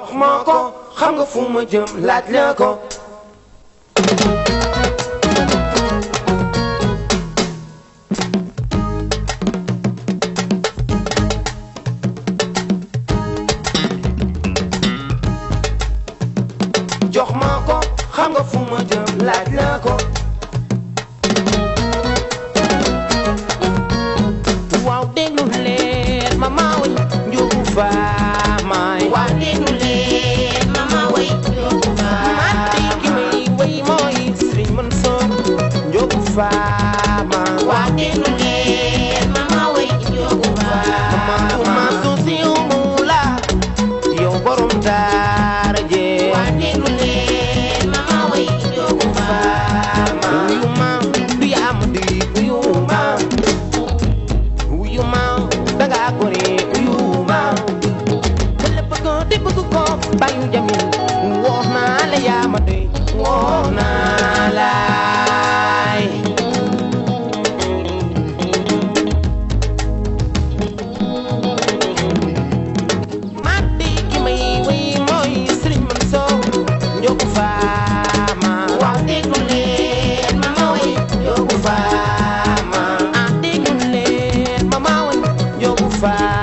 jox ma ko xam nga fu ma jëm laaj la ko jox ma ko xam nga fu ma jëm laaj la ko waaw déglu leen mama way njugu faamaay waaw déglu leen mama way njugu faamaay matti ki may way mooy Sëriñ Mansour njugu faamaay waaw déglu leen mama way njugu faamaay mama su si umu la yow borom daara jee waaw déglu leen mama way njugu faamaay uyu ma du yaa ma di uyu ma uyuma danga gore uyuma bële bëgg di bëgg ko bayu jamil woo naa la yaa ma doy woo naa laay matti ki may way mooy Sëriñ Mansour njogu faama waaw déglu leen mama way njogu faama déglu leen mama way njogu faama